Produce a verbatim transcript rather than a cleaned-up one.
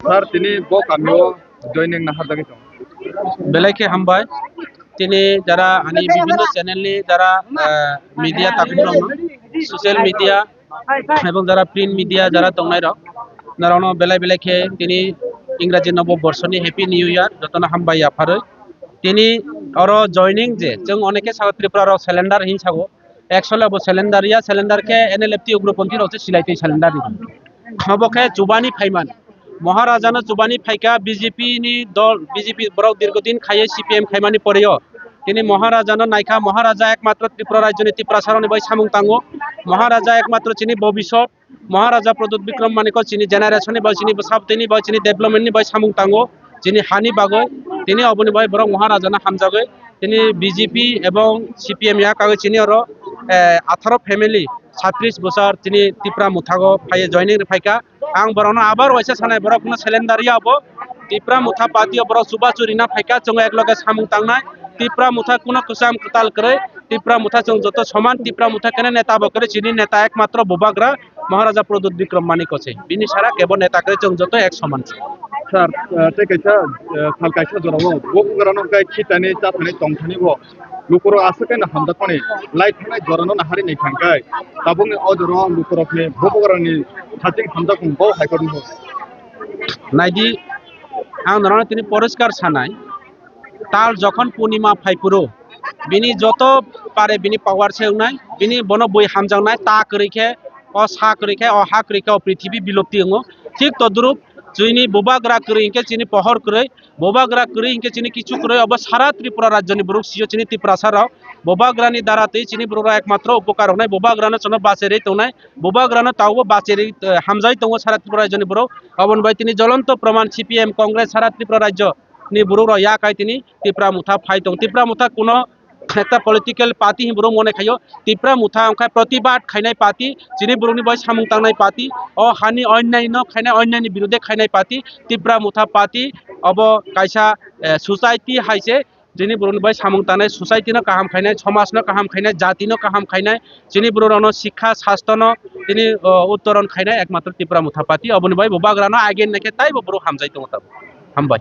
Sir, tini bo kamio joining na hajagwi tong. Belai khe hambai. Tini jara ani bibhinno channel ni jara, eh, media takhuk rok, social media ebong jara print media jara tongnai rok, norokno belai belai khe tini Ingraji Nobo Borsoni Happy New Year, jotono hambai yapharwi. Tini oro joining je chwng oneke sao Tripura rok cylinder hin sago, actually abo cylinder ya, cylinder khe N L F T ugroponthi rok se silai twi cylinder ni. Obo khe chubani phaiman. Maharaja no chubani phaikha B J P ni dol, B J P borok dirghodin khaiye C P M khaimani poreo. Tini Maharaja no naikha, Maharaja ekmatro Tripura rajyo ni Tiprasa rok ni bai samung tango. Maharaja ekmatro chini bobisot, Maharaja Pradyut Bikram Manikya chini generation ni bai, chini bwsabtwi ni bai, chini development ni bai samung tango, chini hani bagwi. Tini oboni bai borok Maharaja no hamjagwi tini B J P ebong C P M ya kagwi chini oro, eh, atharo family, satris bosor chini Tipra Motha go phaiye joining rw phaikha. Ang borokno abar waisa sanai, borok kuno cylinder ya obo. Tipra Motha party o borok chubachu rina phaikha, chwng ekloge samung tangnai. Tipra Motha kuno kwcham kwtal kwrwi, Tipra Motha chwng joto soman, Tipra Motha kene neta bo kwrwi, chini neta ekmatro Bubagra Maharaja Pradyut Bikram Manikya se. Bini sara kebo neta kwrwi, chwng joto ek soman se. Sir, eh, tei kaisa, eh, sal kaisa jorao bo bubagrano khe khitani chathani tongthani bo lukurok aswk khe hamjakmani lai thangnai jorano nahari nai thangkhai, tabukni o jorao lukurokni bubagrani thaching hamjakmung bo hai kormo. Naidi, ang norokno tini poriskar sanai, tal jokhon purnima phai phuru, bini joto pare bini power se wngnai, bini bono bui hamjaknai, ta kwrwi khe, o sa kwrwi khe, o ha kwrwi khe, o prithibi bilopti wngo. Thik todrup, chini bubagra kwrwi hinkhe chini pohor kwrwi, bubagra kwrwi hinkhe chini kichu kwrwi, obo sara Tripura rajyoni borok sio chini Tiprasa rok. Bubagrani dara twi chini borok rok ekmatro upokar wngnai, bubagrano chwngno bacherwi tongnai, bubagrano tabukbo bacherwi, eh, hamjai tongo sara Tripura rajyoni borok. Oboni bai tini jolonto proman C P M Congress sara Tripura rajyo ni borok rok ya kai tini Tipra Motha phai tong. Tipra Motha kuno ekta political party hin borok mone khaio. Tipra Motha wngkha protibad khainai party, chini borokni bai samung tangnai party, o hani onnai no khainai, onnai ni birude khainai party. Tipra Motha party obo kaisa, eh, society hai se, chini borokni bai samung tangnai, society no kaham khainai, somaj no kaham khainai, jati no kaham khainai, chini borok rokno sikha, sastho no tini, o, uttoron khainai ekmatro Tipra Motha party. Oboni bai bubagrano agen naikhe taibo borok hamjai tongo tabuk. Hambai.